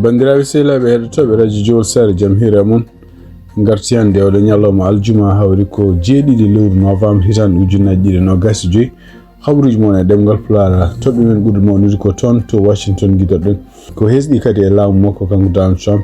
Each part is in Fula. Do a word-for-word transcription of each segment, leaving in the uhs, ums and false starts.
Banndiraaɓe sehilaaɓe heɗotooɓe radio Jowol Saare, jam hiire mon. Ngarti hannde oɗo ñalawma aljuma, hawri ko jeeɗiɗi lewru novembre hitaande ujunnaji ɗiɗi e nogas e joyi. Habruuji mon e ɗemngal Pulaar, toɓɓe men ɓurɗe mawnude ko toon to Washington, gidoɗen ko hesɗi kadi e laamu makko kanko Donald Trump.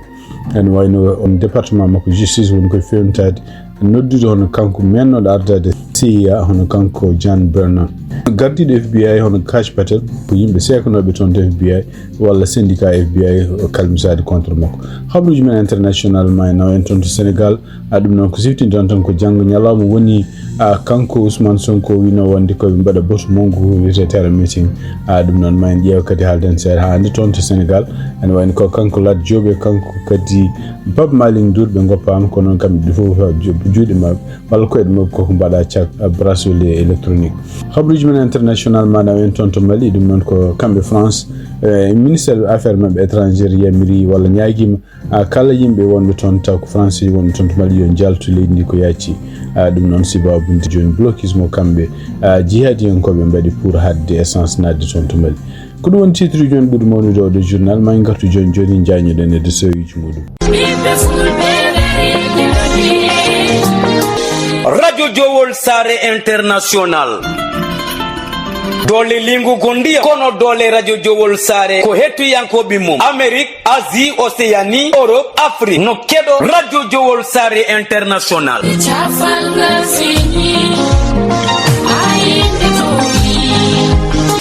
Ene wayno on département makko justice woni koye fewnitaade noddude hono kanko mennooɗo ardaade C I A, hono kanko John Brennan. Gardiiɗo F B I hono Kash Patel, ko yimɓe seekanooɓe toon to F B I walla syndicat F B I kalmisaade contre makko. Habruuji men international ma en nawa en toon to Sénégal. A ɗum noon ko siftinton tan ko janngo ñalawma woni a kanko Ousmane Sonko wino wonde ko ɓe mbaɗa boto mongu wiyete terror meeting. A ɗum noon ma en ƴeewa kadi haalden seeɗa haa hannde toon to Sénégal. Ene wayno ko kanko Lat Diop e kanko kadi Pape Malick Ndour ɓe ngoppaama, ko noon kamɓe ɗiɗo fof ju-, juuɗe maɓɓe walla koyɗe maɓɓe koko mbaɗa cak bracelet électronique. Habruuji men international ma nawa en toon to Mali, ɗum noon ko kamɓe France, eh, ministère affaire maɓɓe étrangère yamiri walla ñaagiima a kala yimɓe wonɓe toon, taw ko français wonɓe toon to Mali, yo njaltu leydi ndi ko yaaci. A ɗum noon sibaabu nde jooni blocus mo kamɓe a jihadiyankooɓe mbaɗi pour haɗde essence naatde toon to Mali. Ko ɗum woni titre uji men ɓurɗi mawnude oɗo journal. Ma en ngartu jooni jooni, njañoɗen e desewiji muɗum. Radio Jowol Saare International. Doole lingu gondiya kono doole Radio Jowol Saare ko hettuyankooɓe mum Amérique, Asie, Océanie, Europe, Afrique no keɗo Radio Jowol Saare International.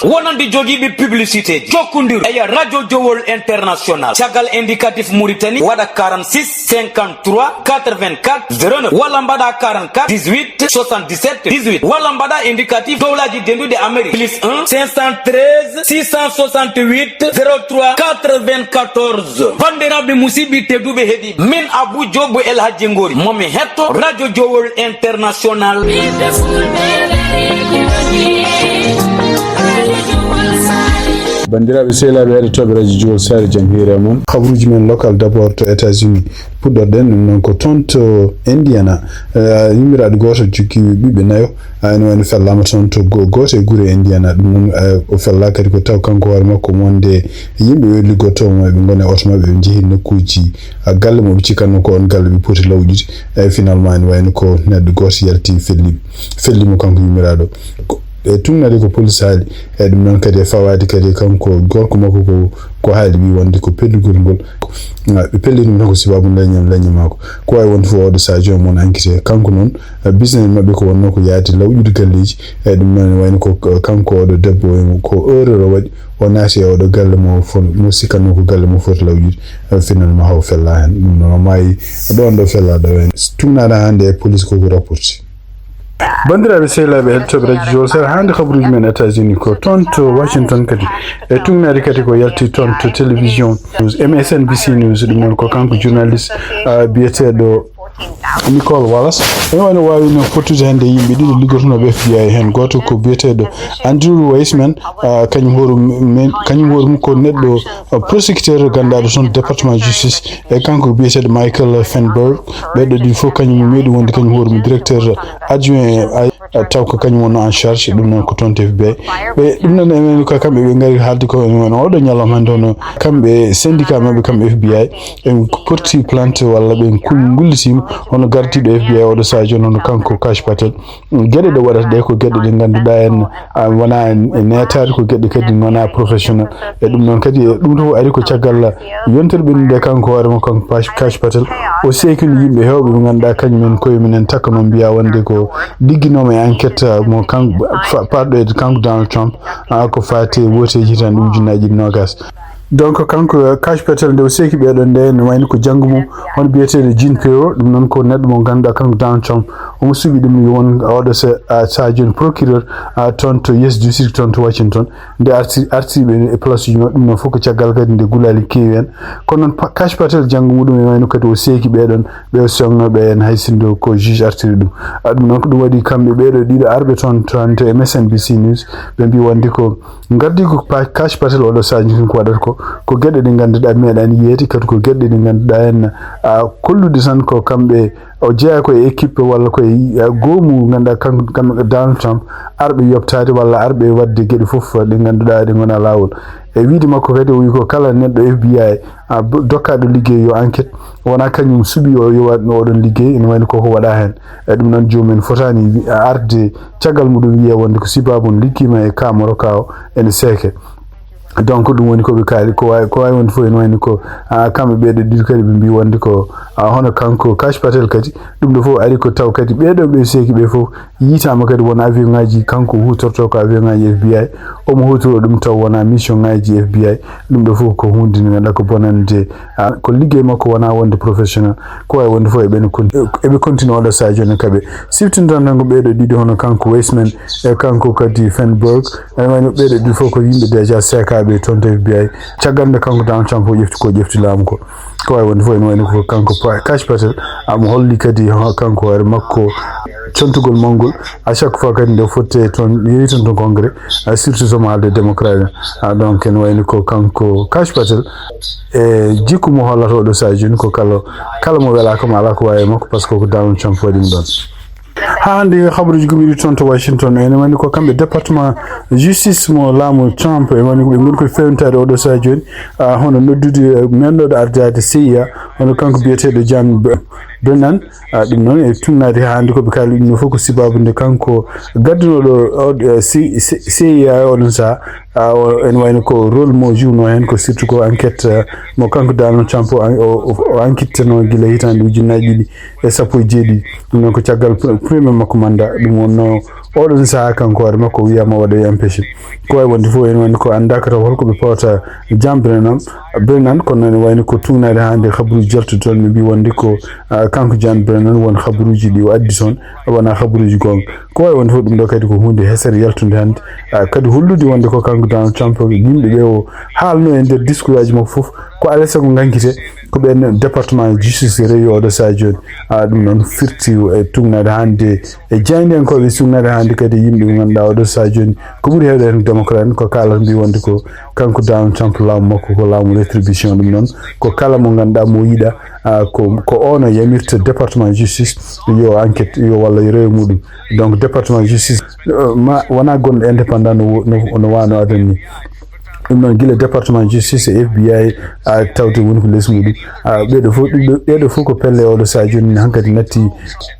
Wonande jogiiɓe publicité, jokkondir e Radio Jowol International. Caggal indicatif Mauritanie, waɗa quarante-six, cinquante-trois, quatre-vingt-quatre, zéro neuf, walla mbaɗa quarante-quatre, dix-huit, soixante-dix-sept, dix-huit, walla mbaɗa indicatif dowlaji dendude Amérique, plus un, cinq cent treize, six cent soixante-huit, zéro trois, quatre-vingt-quatorze. Bandiraɓe, musiɓɓe tedduɓe heɗi min Abou Diop El Hadji Ngori, momi hetto Radio Jowol International. Bandiraɓe sehilaaɓe heɗotooɓe Radio Jowol Saare, jam hiire mon. Habruuji men local d'abord to États-Unis. Puɗɗorɗen ɗum noon ko toon to Indiana. Eh, yummiraaɗo gooto jokki ɓiɓɓe nayo. Ah, ene wayno fellaama toon to go-, gooto e gure Indiana. Ɗum noon, eh, o fellaa kadi ko taw kanko hoore makko wonde yimɓe ɓe liggotoo mo, eɓe ngona e oto maɓɓe, ɓe njehi nokkuuji, ah, galle mo ɓe cikkanno ko on galle ɓe poti lawƴude. Eh, finalement ene wayno ko neɗɗo gooto yalti felli, felli mo kanko yummiraaɗo. Ko, e tunnade ko police haali, e ɗum noon kadi e fawaade kadi kanko gorko makko ko, ko haali wi wonde ko pellugol ngol. Ah, ɓe pelli ɗum tan ko sababu leñol, leñol makko. Ko wawi wonde fof oɗo sadio mon enquête kanko noon, ah, business maɓɓe ko wonno ko yaade lawƴude galleji. E ɗum noon wayno ko, ko kanko oɗo debbo ko erreur o waɗi, o naati e oɗo galle mo fo-, mo sikkanno ko galle mo foti lawƴude. Eh, finalement haw fella hen. Ɗum noon o maayi ɗon ɗo fella ɗo hen. Tumnaɗa hannde e police koko rapporti. Bandiraɓe sehilaaɓe heɗotooɓe radio Jowol Saare, hannde kabaruuji men États-Unis ko toon to Washington kadi. E tugnaade kadi ko yalti toon to télévision news, M S N B C News, ɗum noon ko kanko journaliste, ah, biyeteeɗo Nicole Wallace. Ene wayno waawi no fottude hannde yimɓe ɗiɗo liggotonooɓe F B I, heen gooto ko biyeteeɗo Andrew Weissman, ah, kañum hoore mum, kañum hoore mum ko neɗɗo, ah, prosécuteur ganndaaɗo toon département justice, e kanko biyeteeɗo Michael Feinberg. Ɓeeɗo ɗiɗo fof kañum meeɗi wonde kañum hoore mum directeur adjoint, ah, taw ko kañum wonno en charge ɗum noon ko toon to F B I. Ɓe ɗum noon enen ko kamɓe ɓe ngari haalde ko ene wano oɗo ñalawma hannde hono kamɓe syndicat maɓɓe kamɓe F B I en porti plainte walla ɓe kul-, ngullitiima hono gardiiɗo F B I oɗo sadio noon kanko Kash Patel. Geɗe ɗe waɗata ɗe ko geɗe ɗe ngannduɗaa en, ah, wona e neetaade, ko geɗe kadi wona professionnel. E ɗum noon kadi, e ɗum ɗo ari ko caggal yontere ɓennude kanko hoore makko, kanko Pash-, Kash Patel. O seekino yimɓe heewɓe ɓe ngannduɗaa kañum en koye mumen takkanoo mbiya wonde ko ligginoomo e enquête, ah, mo kanko fa-, paɗɗo e kanko Donald Trump, ah, ko faati e wooteeji hitaande ujunnaji ɗiɗi noogas. Donc kanko, eh, Kash Patel nde o seeki ɓeeɗo nde ne wayno ko janngo mum hono biyeteeɗo Jean Pierrot, ɗum noon ko neɗɗo mo ngannduɗaa kanko Donald Trump omo suɓi ɗum yo won oɗo sa-, ah, sadio procureur, ah, toon to U S district toon to Washington. Nde arti, arti ɓe e place uji maɓɓe, ɗum noon fof ko caggal kadi nde gulaali keewi heen. Kono noon Pa-, Kash Patel janngo muɗum e wayno kadi o seeki ɓeeɗon, ɓe o seegnooɓe heen hay sinno ko juge artiri ɗum. Ah, ɗum noon ko ɗum waɗi kamɓe ɓeeɗo ɗiɗo arɓe toon, toon to M S N B C News, ɓe mbi wonde ko ngardi ko Pa-, Kash Patel oɗo sadio ko waɗata ko, ko geɗe ɗe ngannduɗaa meeɗaani yeeyde, kadi ko geɗe ɗe ngannduɗaa heen, ah, kollude tan ko kamɓe O jeyaa ko e équipe walla ko e, eh, goomu, ngannduɗaa, kan-, kan-, Donald Trump, arɓe yoɓtaade walla arɓe waɗde geɗe fof ɗe ngannduɗaa ɗe ngonaa laawol. E wiyde makko kadi, o wi ko kala neɗɗo F B I, a, b-, dokkaaɗo liggey yo enquête, wonaa kañum suɓi o yo waɗ oɗon liggey, ene wayno koko waɗaa heen. E ɗum noon, joomum en fotaani wi-, a, arde caggal muɗum wiya wonde ko sibaabu on liggiima e kaamoro ka o ene seeke. Donc, ɗum woni ko ɓe kaali, ko waawi, ko waawi wonde fof ene wayno ko, a, kamɓe ɓeeɗo ɗiɗo kadi ɓe mbii wonde ko, a, hono kanko Kash Patel kadi, ɗum ɗo fof ari ko taw kadi ɓeeɗo ɓe seeki ɓe fof yiytaama kadi won avion ŋaaji kanko huutorto ko avion ŋaaji F B I, omo huutoro ɗum taw wonaa mission ŋaaji F B I, ɗum ɗo fof ko huunde nde ngannduɗaa ko bonande, a, ko liggey makko wonaa wonde professionnel, ko waawi wonde fof eɓe no kon-, eɓe continue oɗo sahaa jooni kaɓe. Siftintan tan ko ɓeeɗo ɗiɗo hono kanko Weissman e kanko kadi Feinberg, ene wayno ɓeeɗo ɗiɗo fof ko yimɓe déjà seekaaɓe toon to F B I, caggal nde kanko Donald Trump o ƴefti ko ƴefti laamu ko. Ko waawi wonde fof ene wayno ko kanko Pa-, Kash Patel, omo holli kadi ho-, kanko hoore makko contugol mawngol, à chaque fois kadi nde fotte toon, yehi toon to congrès, a, surtout somo haalde démocrate en. A, donc ene wayno ko kanko Kash Patel, e jikku mo hollata oɗo sahaa jooni ko kala, kala mo welaaka mo alaa ko waawi e makko, par ce que ko Donald Trump waɗi ɗum ɗoon. Haa hannde habaruuji gummiiɗi toon to Washington, ene wayno ko kamɓe département justice mo laamu Trump, ene wayno ko ɓe ngoni koye feewnitaade oɗo sahaa jooni, a, hono noddude, e, mennoɗo ardaade C I A, hono kanko biyeteeɗo John Bre-, Brennan, a, ɗum noon e tugnaade haa hannde ko ɓe kaali ɗum ɗo fof ko sibaabu nde kanko gaddunooɗo o, e, C-, C-, C I A oɗon sahaa, a, o, ene wayno ko rôle mo jouwnoo heen ko surtout ko enquête, a, mo kanko Donald Trump o, o, o enquêttenoo gila hitaande ujunnaaji ɗiɗi e sappo e jeeɗiɗi. Ɗum noon ko caggal pr-, premier makko mandat. Ɗum wonnoo oɗon sahaa kanko hoore makko wiyaama waɗa e empêché. Ko waawi wonde fof ene wayno ko anndaaka taw holko ɓe pawata John Brennan, Brennan, kono noon ene wayno ko tugnaade haa hannde habaruuji jaltuɗi toon ɓe mbii wonde ko, a, kanko John Brennan won habaruuji ɗi o addi toon, wonaa habaruuji goonga. Ko waawi wonde fof ɗum ɗo kadi ko huunde hesere yaltunde hannde, a, kadi hollude wonde ko kanko Donald Trump yimɓe ɓe o haalno e nder discours aji makko fof, ko alaa e sago ngankite ko ɓeen département justice rewi oɗo sahaa jooni. A, ɗum noon firti e tugnaade hannde e jaayndiyankooɓe, tugnaade hannde kadi yimɓe ɓe ngannduɗaa oɗo sahaa jooni ko ɓuri heewde heen démocrate en ko kaalata mbii wonde ko kanko Donald Trump laamu makko ko laamu rétribution. Ɗum noon ko kala mo ngannduɗaa mo yiɗa, a, ko, ko ono yamirta département justice yo enquête yo walla yo rewe muɗum. Donc département justice, euh, ma wona gonɗo indépendant no, no, no wano adan ni. Ɗum noon gila département justice e F B I, a, tawde woni ko les muɗum. A, ɓeeɗo fof, ɗiɗo, ɓeeɗo fof ko pelle oɗo sahaa jooni hankadi natti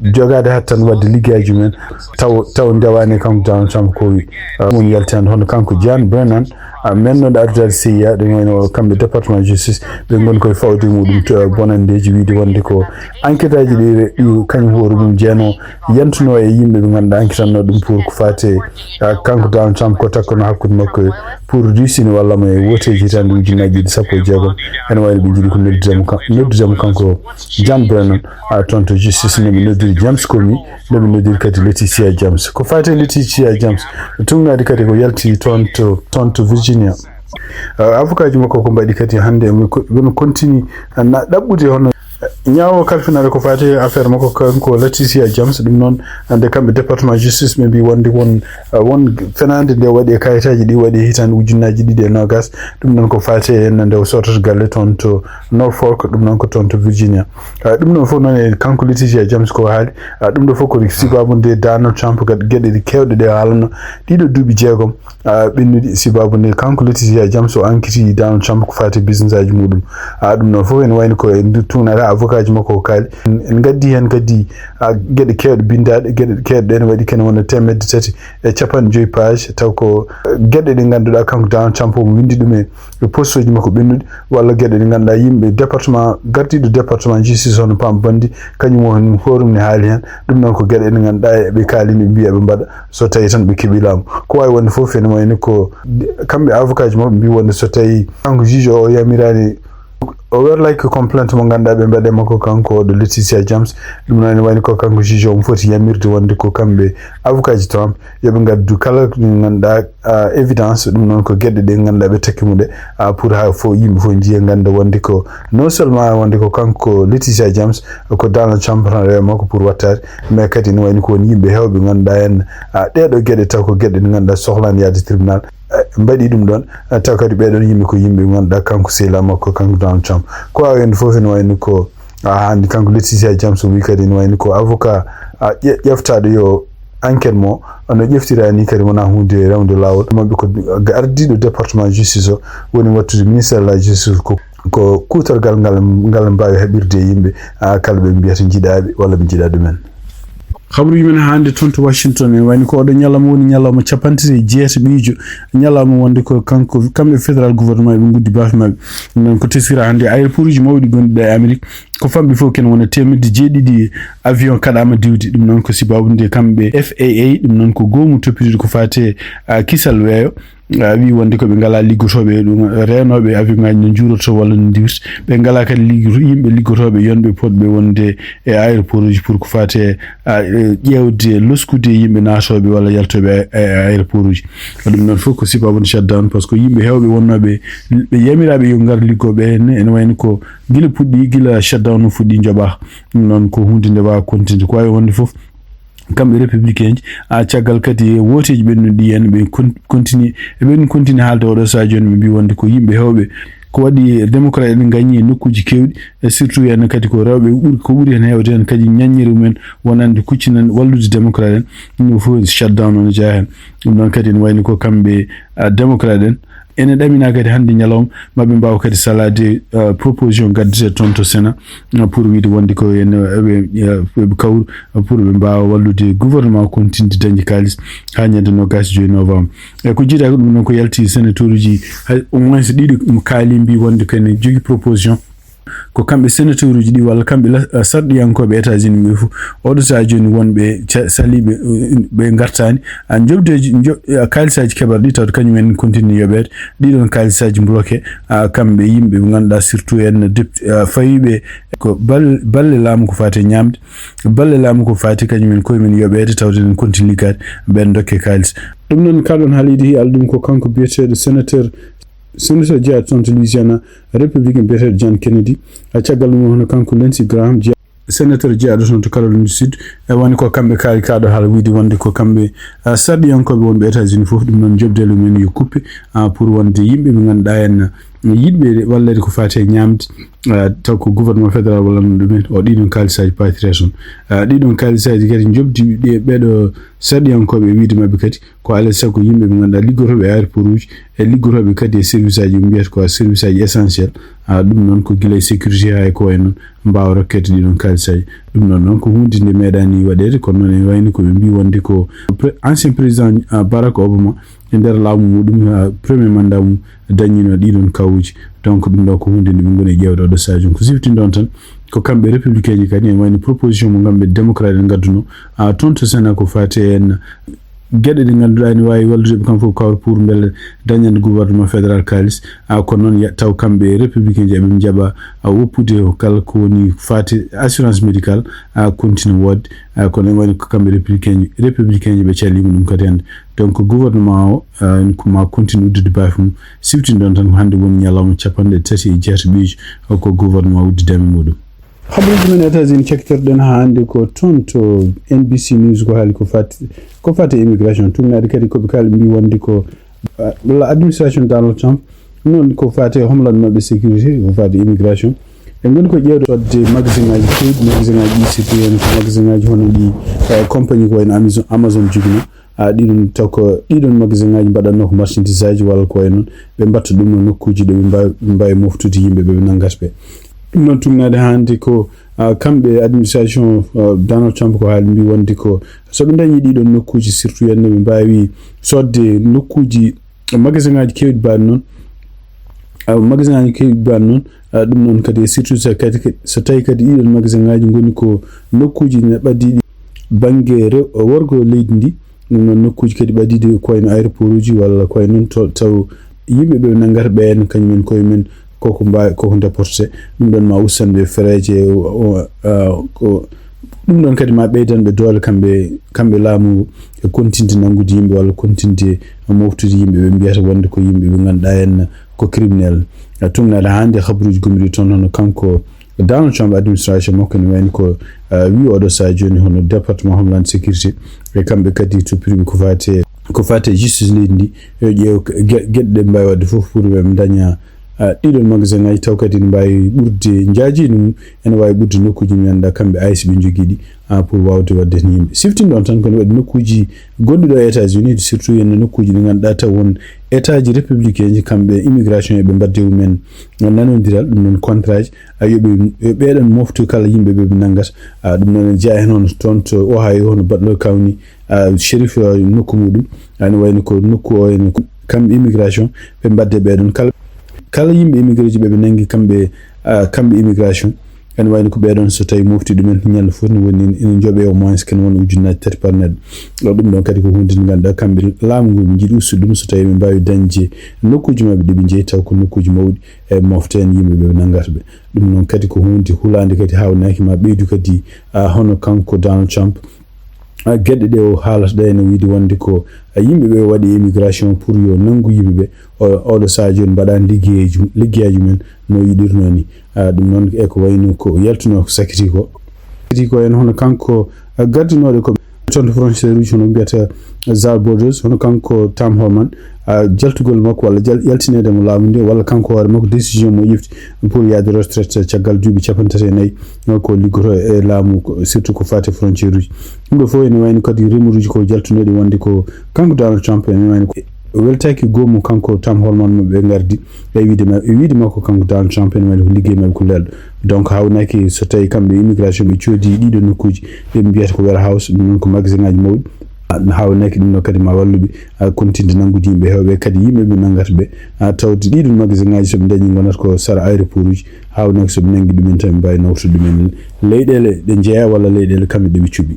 jogaade hat tan wadde liggeyaaji mumen taw, taw ndewaani e kanko Donald Trump ko wi. A, woni yaltande hono kanko John Brennan, a, mennoɗo ardude C I A, ɗum wayno kamɓe département justice, ɓe ngoni koye fawde muɗum to, a, bonanndeeji wiide wonde ko enquête aji ɗi, ɗi kañum hoore mum jeeno yantuno e yimɓe ɓe ngannduɗaa enquêtanno ɗum pour ko faate, a, kanko Donald Trump ko takkono hakkude makko e pour Russie ne walla mo e woteeji hitaande ujunnaaji ɗiɗi sappo e jeegom. Ene wayno ɓe njiɗi ko noddudemo kan-, noddudemo kanko John Brennan, a, toon to justice, nde ɓe noddiri James Comey, nde ɓe noddiri kadi Letitia James. Ko faate Letitia James, tugnaade kadi ko yalti toon to, toon to Virginia. A, avocat ji makko ko mbaɗi kadi hannde, ɓe ko, ɓe continue, a, na ɗaɓɓude hono, a, ñaawo kalfinaade ko faate affaire makko kanko Letitia James. Ɗum noon, nde kamɓe département justice ɓe mbii wonde won, a, won fenaande nde waɗi e kayitaaji ɗi waɗi e hitaande ujunnaaji ɗiɗi e noogas. Ɗum noon ko faate e nde o sootata galle toon to Norfolk, ɗum noon ko toon to Virginia. A, ɗum ɗoon fof noon e kanko Letitia James ko haali, a, ɗum ɗo fof ko sibaabu nde Donald Trump kadi geɗe ɗe keewɗe ɗe haalano ɗiɗo duuɓi jeegom, a, ɓennuɗi sibaabu nde kanko Letitia James o ankiti Donald Trump ko faati business aji muɗum. A, ɗum ɗoon fof ene wayno ko e ndu tuunata avocat ji makko ko kaali. En, en ngaddi heen kadi, a, geɗe keewɗe binndaaɗe, geɗe keewɗe ɗe ne waɗi kene wona teemedde tati e capanɗe joyi page, taw ko, a, geɗe ɗe ngannduɗaa kanko Donald Trump omo winndi ɗum e e postuuji makko ɓennuɗi, walla geɗe ɗe ngannduɗaa yimɓe département, gardiiɗo département justice hono Pam Bondi, kañum woni hoorum ne haali heen. Ɗum noon ko geɗe ɗe ngannduɗaa eɓe kaalini, ɓe mbiya ɓe mbaɗa so tawii tan ɓe keɓii laamu. Ko waawi wonde fof ene wayni ko kamɓe avocat ji maɓɓe mbii wonde so tawii kanko juge o, o yamiraani, o werlaaki complainte mo ngannduɗaa ɓe mbaɗe makko kanko ɗo Letitia James. Ɗum noon ene wayni ko kanko juge o omo foti yamirde wonde ko kamɓe avocat ji Trump yo ɓe ngaddu kala ko ngannduɗaa, a, évidence, ɗum noon ko geɗe ɗe ngannduɗaa ɓe takki mu ɗe, a, pour haa fof yimɓe fof njiya ngannda wonde ko non seulement wonde ko kanko Letitia James, ko Donald Trump tan rewa makko pour wattaade, mais kadi ne wayni ko won yimɓe heewɓe ngannduɗaa en, a, ɗeeɗo geɗe taw ko geɗe ɗe ngannduɗaa sohlaani yaade tribunal, a, mbaɗi ɗum ɗoon, a, taw kadi ɓeeɗoon yimɓe ko yimɓe ngannduɗaa kanko sehilaa makko kanko Donald Trump. Ko waawi heen fof ene wayni ko A hannde kanko Laetitia James o wi kadi ne wayni ko avocat, a, ƴe-, ƴeftaaɗo yo enquête mo no ƴeftira ni kadi wona hunde rewde laawol. Maɓɓe ko ardiiɗo département justice o woni wattude ministère de la justice ko, ko kuutorgal ngal, ngal mbaawi haɓirde e yimɓe, a, kala ɓe mbiyata njiɗaaɓe walla ɓe njiɗa ɗumen. Habaruuji men hannde toon to Washington, en wayni ko oɗo ñalawma woni ñalawma capanɗe tati e jeetaɓiijo, ñalawma wonde ko kanko, kamɓe fédéral gouvernement ɓe nguddi baafe maɓɓe. Ɗum noon ko teskira hannde aéroport uji mawɗi gonɗi ɗo e Amérique. Ko famɗi fof kene wona teemedde jeeɗiɗi avion kaɗaama diwde. Ɗum noon ko sibaabu nde kamɓe F A A, ɗum noon ko goomu toppitiiɗo ko faati e, a, kisal weeyo. A, wi wonde ko ɓe ngalaa liggotooɓe e ɗum, reenooɓe avion ŋaaji no njuurorto walla no ndiwirta. Ɓe ngalaa kadi liggo-, yimɓe liggotooɓe yonɓe potɓe wonde e aéroport uji pour ko faati e, a, e ƴeewde, loskude yimɓe naatooɓe walla yaltooɓe e, e aéroport uji. Ɗum noon fof ko sibaabu nde shutdown, par ce que yimɓe heewɓe wonnooɓe ɓe yamiraaɓe yo ngar liggo ɓe ne, ene wayno ko gila puɗɗi, gila shutdown o fuɗɗi njoɓaa. Ɗum noon ko huunde nde waawa continude. Ko waawi wonde fof, kamɓe républicain ji, a, caggal kadi e wooteeji ɓennuɗi ɗi, en ɓe kon-, continue, eɓen continue haalde oɗo sahaa jooni, ɓe mbi wonde ko yimɓe heewɓe. Ko waɗi démocrate en ngañi e nokkuuji keewɗi, e surtout en kadi ko rewɓe ɓuri, ko ɓuri heen heewde heen kadi ñaññiri mumen wonande kuccinan wallude démocrate en. Ɗum ɗo fof shutdown no jeyaa heen. Ɗum noon kadi ene wayni ko kamɓe, a, démocrate en. Ene ɗamina kadi hannde ñalawma maɓɓe mbaawa kadi salaade, uh, proposition gaddete toon to Sénat, uh, pour wiide wonde ko en, uh, ɓe, uh, ɓe kawru, uh, pour ɓe mbaawa wallude gouvernement o kontinde dañde kaalis haa ñande noogaas e joy novembre. E ko jiidaa ko ɗum noon ko yalti sénateur uji, hay au moins ɗiɗi kaali mbi wonde ko ene jogii proposition. Ko kamɓe sénateur uji ɗi walla kamɓe la-, uh, sarɗiyankooɓe États-Unis ɓe fof. Oɗo sahaa jooni wonɓe ca-, saliiɓe, uh, ɓe ngartaani. A, njoɓdeeji, njo-, a, kaalisaaji keɓal ɗi tawde kañum en continue yoɓeede. Ɗiɗon kaalisaaji bloqué, a, kamɓe yimɓe ɓe ngannduɗaa surtout en depti-, a, fawiiɓe ko bal-, balle laamu ko faati e ñaamde. Balle laamu ko faati kañum en koye men yoɓeede tawde en continue liggaade ɓen dokke kaalis. Ɗum noon kalɗon haalde ɗum ko kanko biyeteeɗo sénateur, sénateur jeyaɗo toon to Louisiana, républicain biyeteeɗo John Kennedy. A, caggal ɗum hono kanko Lindsey Graham, sénateur jeyaɗo toon to Caroline du Sud, e woni ko kamɓe kaali kaɗo haala wiide wonde ko kamɓe, a, sarɗiyankooɓe wonɓe États-Unis fof, ɗum noon joɓdelo men yo kuppe, a, pour wonde yimɓe ɓe ngannduɗaa en yiɗɓe wallede ko faati e ñaamde, a, taw ko gouvernement fédéral walla no ɗumen, o ɗiɗon kaalisaaji paatire toon. A, ɗiɗon kaalisaaji kadi joɓdi ɗi e ɓeɗo sarɗiyankooɓe e wiide maɓɓe kadi, ko alaa e sago yimɓe ɓe ngannduɗaa liggotooɓe e aéroport uji, e liggotooɓe kadi e service aji, ɓe mbiyata ko service aji essentiel. A, ɗum noon ko gila e sécurité haa e ko wayi noon, mbaawa rokkede ɗiɗon kaalisaaji. Ɗum noon noon ko huunde nde meeɗaani waɗeede, kono noon ene wayni ko ɓe mbii wonde ko pre-, ancien président, a, Barack Obama e nder laamu muɗum, a, premier mandat mum dañiino ɗiɗon kawuuji. Donc ɗum ɗo ko huunde nde ɓe ngoni e ƴeewde oɗo sahaa jooni. Ko siftinɗon tan, ko kamɓe républicain ji kadi, ene wayni proposition mo kamɓe démocrate en ngadduno, a, toon to Sénat ko faati en geɗe ɗe ngannduɗaa ene waawi wallude ɓe kam fof kawra pour mbele dañande gouvernement fédéral kaalis. A, kono noon ya-, taw kamɓe républicain ji eɓe njaɓa, a, woppude kala ko woni faati assurance médicale, a, continue woodde. A, kono ene wayni ko kamɓe républicain ji, républicain ji ɓe caliima ɗum kadi hannde. Donc gouvernement o, a, ko ma continue uddude baafe mum. Siftinɗon tan ko hannde woni ñalawma capanɗe tati e jeetaɓiijo ko gouvernement uddidama muɗum. Habaruuji men États-Unis cakkitorɗen haa hannde ko toon to N B C News ko haali ko faati, ko faati e immigration. Tuugnaade kadi ko ɓe kaali mbii wonde ko, ah, walla administration Donald Trump, noon ko faati e homeland maɓɓe sécurité, ko faati e immigration. En ngoni ko ƴeewde fodde magasin ŋaaji keewɗi, magasin ŋaaji ɗi surtout en ko magasin ŋaaji hono ɗi, eh, compagnie ko wayno Amazon, Amazon jogino. A, ɗiɗon taw ko ɗiɗon magasin ŋaaji mbaɗatnoo ko marchandise aji walla ko wayi noon, ɓe mbatta ɗum e nokkuuji ɗo ɓe mbaawi, ɓe mbaawi moftude yimɓe ɓe ɓe nanngata ɓe. Ɗum noon tuugnaade hannde ko, a, kamɓe administration, a, Donald Trump ko haali mbii wonde ko so ɓe ndañii ɗiɗon nokkuuji surtout hannde ɓe mbaawi soodde nokkuuji magasin ŋaaji keewɗi mbaɗi noon, a, magasin ŋaaji keewɗi mbaɗi noon, a, ɗum noon kadi e surtout so kadi, so tawii kadi ɗiɗon magasin ŋaaji ngoni ko nokkuuji ne ɓaddiiɗi bannge rew-, worgo leydi ndi. Ɗum noon nokkuuji kadi ɓadiiɗi ko wayi no aéroport uji walla ko wayi noon to, taw yimɓe ɓe nanngata ɓeen kañum en koye mum koko mbaawi, koko déporté. Ɗum ɗoon ma ustan ɓe fereeje, o, o, a, ko ɗum ɗoon kadi ma ɓeydan ɓe doole kamɓe, kamɓe laamu ngu e kontinde nanngude yimɓe walla kontinde moftude yimɓe ɓe mbiyata wonde ko yimɓe ɓe ngannduɗaa en ko criminel. A, tuugnaade hannde habaruuji gomɗi toon hono kanko Donald Trump administration makko ne wayno ko, uh, wi oɗo sahaa jooni hono Département Homeland Security, e kamɓe kadi toppiriɓe ko faati, ko faati e justice leydi ndi, yo ƴeew ge-, geɗe ɗe mbaawi waɗde fof pour ɓe daña, Ah, ɗiɗon magasin ngaji taw kadi ne mbawi ɓurde njaaji ɗum, ene wawi ɓurde nokkuji mi anda kamɓe aysi ɓe jogui ɗi, ah, pour wawde wadde hen yimɓe. Siftin ɗon tan ko ne waɗi nokkuji goɗɗi ɗo e États-Unis, surtout yen nokkuji ɗi ganduɗa taw won état ji républicain ji, kamɓe immigration eɓe mbadde mumen nanodiral, ɗum noon contrat ji, ah, yoɓe, yo ɓeɗon moftu kala yimɓe ɓe ɓe nanggata. Ah, ɗum noon ne jeeya hen hono toon to Ohio, hono Butler County, ah, shérif, ah, nokku muɗum, ah, ne wayno ko nokku o ene kam immigration ɓe mbadde ɓeɗon kala, kala yimɓe immigré ji ɓe ɓe nangui kamɓe, ah, kamɓe immigration. Ene wayno ko ɓeɗon so tawi mofti ɗumen ñande foti ne woni ene jooɓe au moins ken won ujunnaji tati par neɗɗo. Ɗo ɗum ɗon kadi ko hunde nde ganduɗa kamɓe laamu ngu ɓe jiiɗi ustude ɗum so tawi ɓe mbawi dañde nokkuji mabɓe ɗi ɓe jeeyi taw ko nokkuji mawɗi e mofte en yimɓe ɓe nanggata ɓe. Ɗum noon kadi ko hunde hulande kadi hawnaki ma ɓeydu kadi, ah, hono kanko Donald Trump. Ah, geɗe ɗe o haalata ɗe ene wiide wonde ko, ah, yimɓe ɓe waɗi immigration pour yo nanngu yimɓe ɓe. O, oɗo sahaa jooni mbaɗani liggeeji, liggeeji men no yiɗirno ni. Ah, ɗum noon e ko wayno ko yaltuno ko sakiti ko. Sakiti ko en hono kanko, ah, gardinooɗo ko toon to frontière uji hono mbiyata Zar Borders, hono kanko Tom Homan, ah, jaltugol makko walla jal-, yaltineede mo laamu nde, walla kanko hoore makko décision mo ƴefti pour yaade retraite caggal duuɓi capanɗe tati e nayi, ah, ko liggoto e laamu, ko, surtout ko faati frontière uji. Ɗum ɗo fof ene wayno kadi rumeur uji ko jaltunooɗi wonde ko kanko Donald Trump ene wayno ko weltaki goomu kanko Tom Homan mo ɓe ngardi e wiide ma-, e wiide makko kanko Donald Trump ene wayno ko liggey maɓɓe ko lelɗo. Donc hawnaki so tawi kamɓe immigration ɓe coodi ɗiɗo nokkuji ɓe mbiyata ko warehouse, ɗum noon ko magasin ngaji mawɗi. Ah, hawnaki ɗum ɗo kadi ma walluɓe, ah, kontinde nanngude yimɓe hewɓe kadi yimɓe ɓe nanngata ɓe. Ah, tawde ɗiɗon magasin ngaji so ɓe dañi gonata ko sara aéroport uji. Hawnaki so ɓe nanngi ɗumen tan ɓe mbawi nawtude ɗumen leyɗele ɗe jeeya walla leyɗele kamɓe ɗe ɓe cuɓi.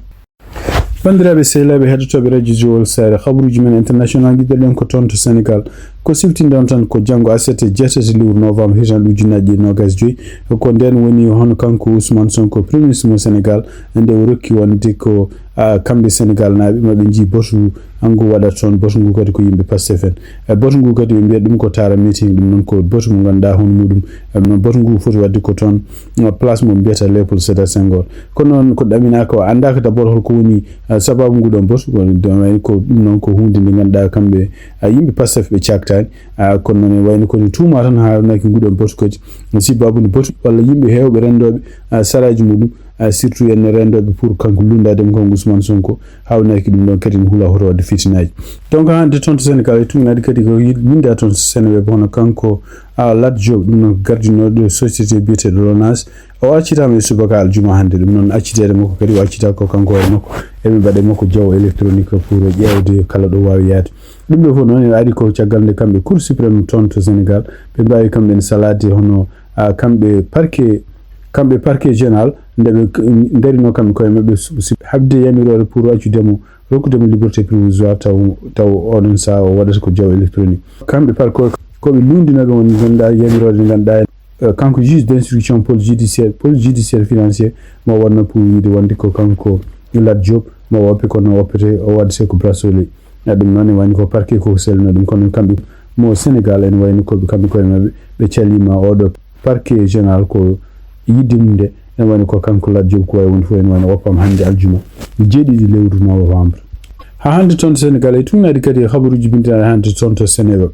Bandiraɓe sehilaɓe heɗotoɓe radio Jowol Sare, habaruji men international giɗɗoɗen ko toon to Sénégal. Ko siftinde on tan ko janngo aset jeetati lewru novembre hitan ujunnaji ɗiɗi nogas joyi. Ko nden woni hono kanko Ousmane Sonko, premier ministre mo Sénégal, nde o rokki wonde ko, ah, kamɓe Sénégal naaɓe maɓe jii botu ngu waɗata toon, botu ngu kadi ko yimɓe Pastef en. E botu ngu kadi ɓe mbiyata ɗum ko Tara meeting, ɗum noon ko botu mo ganduɗa hono muɗum, eh, no botu ngu foti wadde ko toon, eh, place mo mbiyata Léopold Sédar Senghor. Kono noon ko ɗaminaka o andaka d'abord holko woni, eh, sababu ngu ɗon botu, ko, ko ɗum noon ko hunde nde ganduɗa kamɓe, eh, yimɓe Pastef ɓe caktani. Ah, kono noon e wayno koni tuuma tan hawnaki ngu ɗon botu kadi. Si babude botu walla yimɓe hewɓe rendoɓe, ah, saraji muɗum, ah, surtout en rendoɓe pour kanko lundade mo kanko Ousmane Sonko, hawnaki ɗum ɗon kadi ne hula hoto wadde fitinaji. Donc hande toon to Sénégal e tuminade kadi ko yi-, winda toon to Seneweb hono kanko, ah, Lat Diop, ɗum noon ko gardinoɗo société biyeteɗo Lonase. O accitama e subaka aljuma hande, ɗum noon accitede makko kadi o accita ko kanko hoore makko. Eɓe mbaɗe makko jawo électronique pour ƴeewde kala ɗo wawi yaade. Ɗum ɗo fof noon ene ari ko caggal nde kamɓe Cour suprême toon to Sénégal, ɓe mbawi kamɓe ne salade hono, ah, kamɓe parquet, kamɓe parquet général, nde ɓe k-, darino kamɓe koye maɓɓe su-, si-, habde yamiroore pour accude mo, rokkude mo liberté provisoire taw, taw oɗon saha o waɗata ko jawo électronique. Kamɓe par ko, ko ɓe lundinoɓe woni ganduɗa yamiroore nde ganduɗa, eh, kanko juge d'instruction, pôle judiciaire, pôle judiciaire financier, mo wonno pour wiide wonde ko kanko Lat Diop, mo woppe kono woppete o waɗete ko bracelet. Ah, ɗum noon ne wayno ko parquet ko selino ɗum, kono kamɓe mo Sénégal ene wayno ko kamɓe koye maɓɓe ɓe calima oɗo parquet général ko yidde mum nde, ene wayno ko kanko Lat Diop ko wawi wonde fof ene wayno woppama hande aljuma jeeɗiɗi lewru novembre. Ha hande toon to Sénégal e tuminade kadi e habaruji bindinaɗi hande toon to Seneweb.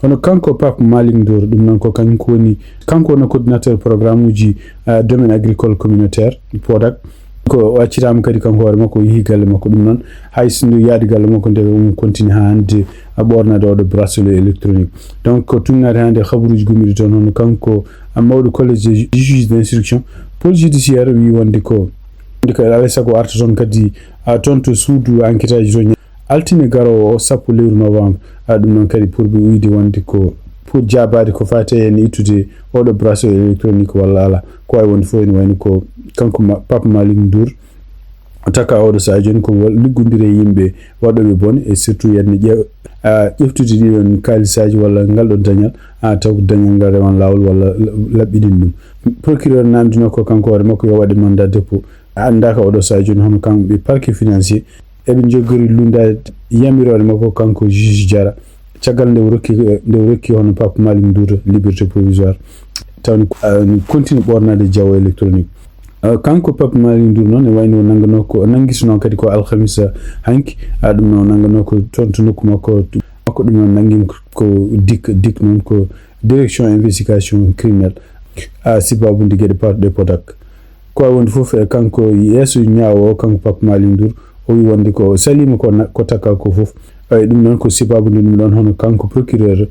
Hono kanko Pape Malick Ndour, ɗum noon ko kanko woni, kanko woni coordinateur programme uji, ah, domaine agricole communautaire, PODAC. Ko o accitama kadi kanko hoore makko, o yeehi galle makko. Ɗum noon, hay so ndu yaadi galle makko, nde o continue ha hande a ɓornade oɗo bracelet électronique. Donc, ko tuminade hande habaruji gummiɗi toon, hono kanko, a, mawɗo collège des juges d'instruction, pôle judiciaire, wi wonde ko, wonde ko alay saago arta toon kadi, a, toon to suudu enquête aji toon. Altine garowo o, sappo lewru novembre, a, ɗum noon kadi pour ɓe uyde wonde ko pour jaabaade ko faati e ittude oɗo bracelet électronique walla ala. Ko wawi wonde fof ene wayno ko kanko Ma-, Pape Malick Ndour taka oɗo sahaa jooni ko wal-, liggodiri e yimɓe waɗooɓe bone, e surtout yande ƴeew-, a, ƴeftude ɗiɗon kaalisaji walla ngal ɗon dañal, a, taw ko dañal ngal rewan laawol walla la-, laɓɓiɗin ɗum. Procureur namdino ko kanko hoore makko yo waɗe mandat dépôt. A, anndaaka oɗo sahaa jooni hono kamɓe parquet financier eɓe njogori lundaade yamiroore makko kanko juge Diarra, caggal nde o rokki, nde o rokki hono Pape Malick Ndour liberté provisoire, taw ne, ah, ne continue ɓornaade jawo électronique. Ah, kanko Pape Malick Ndour noon, e wayno o nanngano ko, o nanngisinoo kadi ko alhamisa hanki, ah, ɗum noon o nanngano ko toon to nokku makko, makko ɗum noon nanngima ko, ko dik, dik noon ko Direction Investigation Criminelle, a sibabude geɗe pawɗe Podak. Ko wayi wonde fof, e kanko yeeso ñaawo o, kanko Pape Malick Ndour, o wi wonde ko saliima ko na-, ko takka ko fof. Eyi, ɗum noon ko sababu nde ɗum ɗoon, hono kanko procureur.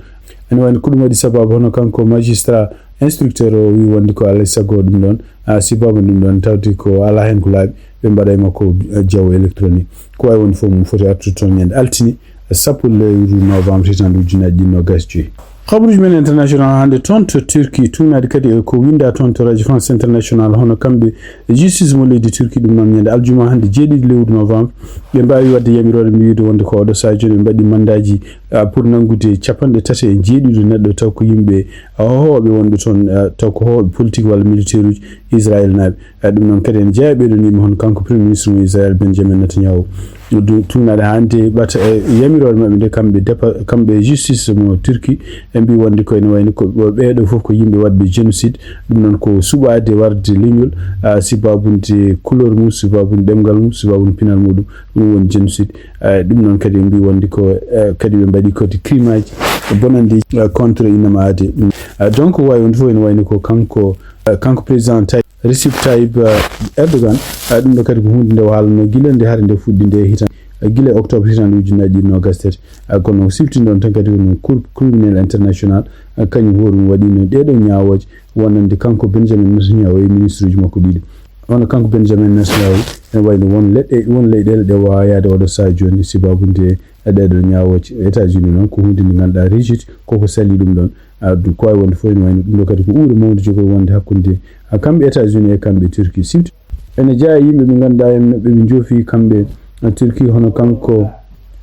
Ene wayno ko ɗum waɗi sababu, hono kanko magistrat instructeur o wi wonde ko alaa e sago ɗum ɗoon, a, sababu ɗum ɗoon tawde ko alaa heen ko laaɓi, ɓe mbaɗa e makko, eh, jawo électronique. Ko wayi wonde fof, mo foti artude toon ñande altine, sappo lewru novembre, hitaande ujunnaji ɗiɗi nogas joyi. Habaruuji men international hannde toon to Turquie, tuugnaade kadi e ko winnda toon to Radio France International, hono kamɓe justice mo leydi Turquie, ɗum noon ñande aljuma hannde, jeeɗiɗi lewru novembre, ɓe mbaawi waɗde yamiroore, mi wiide wonde ko oɗo sahaa jooni ɓe mbaɗi mandaaji, ah, pour nanngude capanɗe tati e jeeɗiɗo neɗɗo, taw ko yimɓe, ah, hohooɓe wonɓe toon, ah, taw ko hohooɓe politique walla militaire uji Israël naaɓe. Eh, ɗum noon kadi ene jeyaa e ɓeeɗo nii, hono kanko Premier Ministre mo Israël, Benjamin Netanyahu. Du-, tuugnaade hannde ɓata, eh, yamiroore maɓɓe nde, kamɓe depa-, kamɓe justice mo Turquie, ɓe mbii wonde ko ene wayni ko ɓeeɗo fof ko yimɓe waɗɓe génocide. Ɗum noon ko suɓaade warde leñol, ah, sibabunde couleur mum, sibabunde ɗemngal mum, sibabunde pinal muɗum, ɗum woni génocide. Ah, ɗum noon kadi ɓe mbii wonde ko, eh, kadi ɓe mbaɗi kadi crime aji bonanndeeji, ah, contre innama aade. Ah, donc, wayi wonde fof ene wayni ko kanko, ah, kanko président Recep Tayyip, eh, Erdogan, eh, ɗum ɗo kadi ko huunde nde o haalano gila nde hare nde fuɗɗi nde hitan-, eh, gila e octobre hitaande ujunnaji ɗiɗi nogas tati. Eh, kono o sifti ɗoon tan kadi ko no Cour criminel international, eh, kañum hoore mum waɗino ɗeeɗo ñaawooje wonande kanko Benjamin Netanyahu e ministre uji makko ɗiɗi. Hono kanko Benjamin Netanyahu, ene wayno won leɗɗe, won leyɗeele ɗe waawa yaade oɗo sahaa jooni, sibabu nde e ɗeeɗo ñaawooje. États-Unis noon ko huunde nde ngannduɗaa, Russie koko sali ɗum ɗoon. Addu ko wayi wonde fof ene wayno ɗum ɗo kadi ko uure mawnde jogoy wonde hakkunde, ah, kamɓe États-Unis e kamɓe Turquie. Sifti ene jeyaa e yimɓe ɓe ngannduɗaa en ɓe ɓe njoofi kamɓe, ah, Turquie, hono kanko,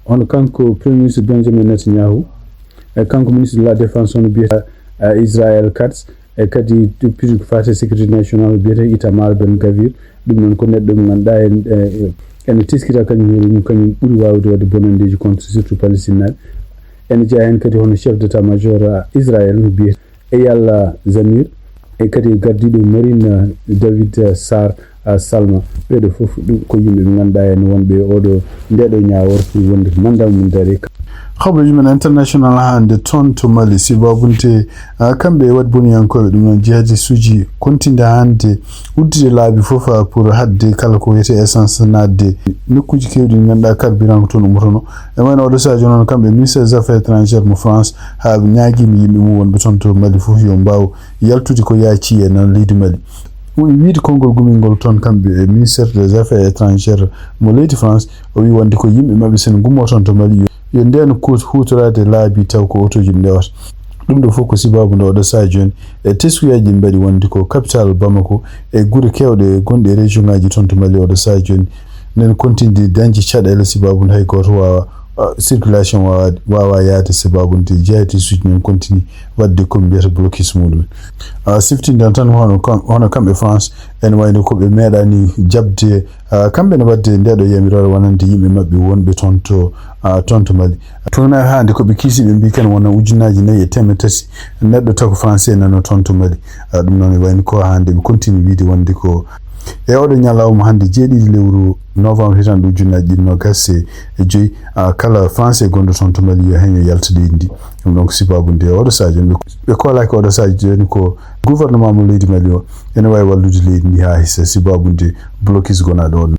hono kanko Premier Ministre Benjamin Netanyahu, e kanko Ministre de la Défense hono biyata, ah, Israël Katz, e kadi député ko faati sécurité nationale biyetee Itamar Ben Gavir. Ɗum noon ko neɗɗo mo ngannduɗaa en, eh, ene teskita kañum hoore mum, kañum ɓuri waawde waɗde bonanndeeji contre surtout Palestine naaɓe. Ene jeyaa heen kadi hono chef d'état-major, eh, Israël no biyetee Eyal Zamir, e kadi gardiiɗo marine, eh, David, eh, Sar, eh, Salma. Ɓeeɗo fof ɗum ko yimɓe ɓe ngannduɗaa en wonɓe oɗo, ndeeɗo ñaawore pour wonde ko mandat mum daari. Habaruuji men international hannde toon to Mali, sibabunde, ah, kamɓe e waɗboniyankooɓe, ɗum noon jihadiste uji, kontinde hannde uddude laabi fof, ah, pour haɗde kala ko wiyetee essence naatde nokkuuji keewɗi ɗi ngannduɗaa carburant ko toon ummotono. E wayno oɗo sahaa jooni noon kamɓe ministère des affaires étrangères mo France, haa ɓe ñaagiima yimɓe mum wonɓe toon to Mali fof yo mbaaw yaltude ko yaaci e noon leydi Mali. Ɓuri wiyde konngol gumingol toon kamɓe e ministère des affaires étrangères mo leydi France, o wi wonde ko yimɓe maɓɓe, so ene ngummoo toon to Mali, yo, yo ndeen kuut-, huutoraade laabi taw ko otooji ɗi ndewata. Ɗum ɗo fof ko sibabu nde oɗo sahaa jooni e teskuyaji ɗi mbaɗi wonde ko capital Bamako e gure keewɗe gonɗe e région ngaji toon to Mali oɗo sahaa jooni nen kontinde dañde caɗeele sibabu nde hay gooto waawa, ah, circulation waawa, waawa yaade sibabu nde jihadiste uji nen kontini waɗde ko mbiyata blocus muɗum. Ah, siftinɗen tan hono kam-, hono kamɓe France ene wayno ko ɓe meeɗani jaɓde, ah, kamɓe ne waɗde ndeeɗo yamiroore wonande yimɓe maɓɓe wonɓe toon to, ah, toon to Mali. Toon hannde ko ɓe kiisi ɓe mbii kan wona ujunnaaji nayi e teemedde tati neɗɗo taw ko français nano toon to Mali. Ah, ɗum noon e wayno ko hannde ɓe kontini wiide wonde ko e oɗo ñalawma hannde jeeɗiɗi lewru novembre hitaande ujunnaaji ɗiɗi nogas e joyi, ah, kala français gonɗo toon to Mali yo heen yo yalta leydi ndi. Ɗum ɗon ko sibabu nde oɗo sahaa jooni ɓe, ɓe koolaaki oɗo sahaa jooni ko gouvernement mo leydi Mali o ene waawi wallude leydi ndi haa hisa sibabu nde blocus gonaaɗo on.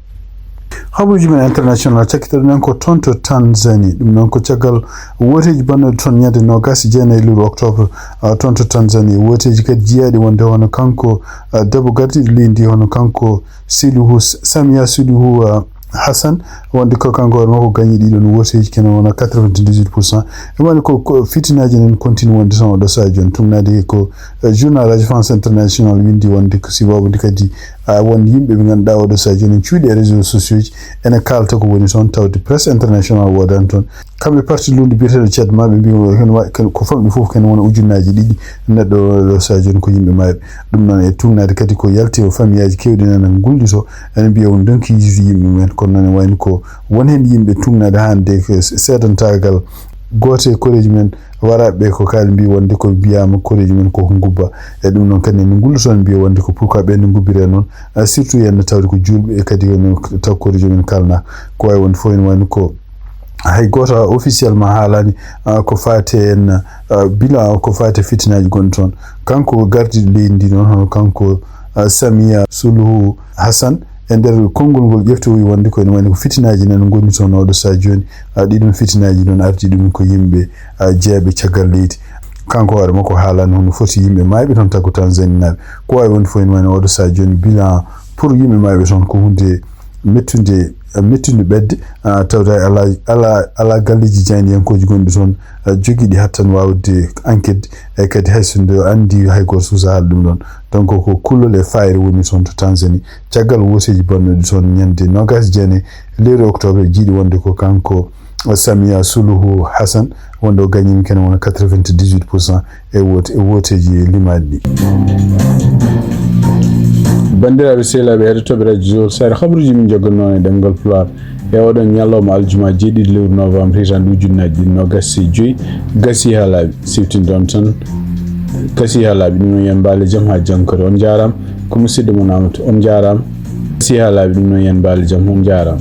Habaruuji men international cakkitoɗen ko toon to Tanzanie. Ɗum noon ko caggal wooteeji bannooɗi toon ñande nogas e jeenayi lewru octobre, ah, toon to Tanzanie. Wooteeji kadi jiyaaɗi wonde hono kanko, ah, debbo gardiiɗo leydi ndi hono kanko Suluhu, Samia Suluhu, ah, Hassan, wonde ko kanko hoore makko gañi ɗiɗon wooteeji kene wona quatre-vingt-dix-huit pour cent. E woni ko, ko fitinaaji nen continue wonde tan oɗo sahaa jooni. Tumnaade ko, eh, journal Radio France International winndi wonde ko sibabu nde kadi, ah, won yimɓe ɓe ngannduɗaa oɗo sahaa jooni en cuuɗi e réseaux sociaux ji ene kaalta ko woni toon, tawde presse international woodani toon. Kamɓe parti lundi biyeteeɗo Cedma, ɓe mbii ko famɗi fof kene wona ujunnaaji ɗiɗi neɗɗo oɗo sahaa jooni ko yimɓe maayɓe. Ɗum noon e tuugnaade kadi ko yalti o famiyaaji keewɗi nana ngulli to, ene mbiya o ndonki yiide yimɓe mumen. Kono noon e wayno ko won heen yimɓe tuugnaade hannde ko seedantaagal gooto e koreeji men waraaɓe ɓe ko kaali mbii wonde ko mbiyaama koreeji men ko ngubba. E ɗum noon kadi ne ngulluto en mbiya wonde ko pourquoi ɓe nde ngubbiree noon, ah, surtout yenne tawde ko juulɓe e kadi no taw koreeji men kaalna. Ko wayi wonde fof ene wayno ko Hay gooto officiellement haalaani, ah, ko faati en, ah, bilan ko faati fitinaaji gonɗi toon. Kanko gardiiɗo leydi ndi noon, hono kanko, ah, Samiya Suluhu Hassan, e nder konngol ngol ƴeftowi wonde ko ene wayno ko fitinaaji nana ngoni toon oɗo sahaa jooni. Ah, ɗiɗum fitinaaji noon ardi ɗum ko yimɓe, ah, jeeɓe caggal leydi. Kanko hoore makko haalani hono foti yimɓe maayɓe toon, tago Tanzanie naaɓe. Ko waawi wonde fof ene wayno oɗo sahaa jooni bilan pour yimɓe maayɓe toon ko hunde mettunde, mettunde ɓedde, ah, tawde hay ala, ala, ala galleeji jaayndiyankooji gonɗi toon, ah, jogiiɗi hattan waawde enquête, e kadi hay so nde anndi hay gooto suusa haala ɗum ɗoon. Donc ko kullol e faayre woni toon to Tanzanie. Caggal wooteeji bannooɗi toon ñande noogaas e jeenayi lewru octobre, jiiɗi wonde ko kanko Samiya Suluhu Hassan, wonde o gañiima kene wona quatre-vingt-dix-huit pour cent e woote, e wooteeji limaaɗi ɗi. Banndiraaɓe sehilaaɓe heɗotooɓe Radio Sahel, habaruuji min njoggatnoo e ɗemngal Pulaar e oɗon ñalawma aljuma jeeɗiɗi lewru novembre hitaande ujunnaaji ɗiɗi noogaas e joy, gasii haa laaɓi, siftinoɗon tan, gasii haa laaɓi. Ɗum noon, yo on mbaale jam haa janngo kadi. On njaaraama, ko musidɗo mon Amadou, on njaaraama. Gasii haa laaɓi, ɗum noon, yo on mbaale jam, on njaaraama.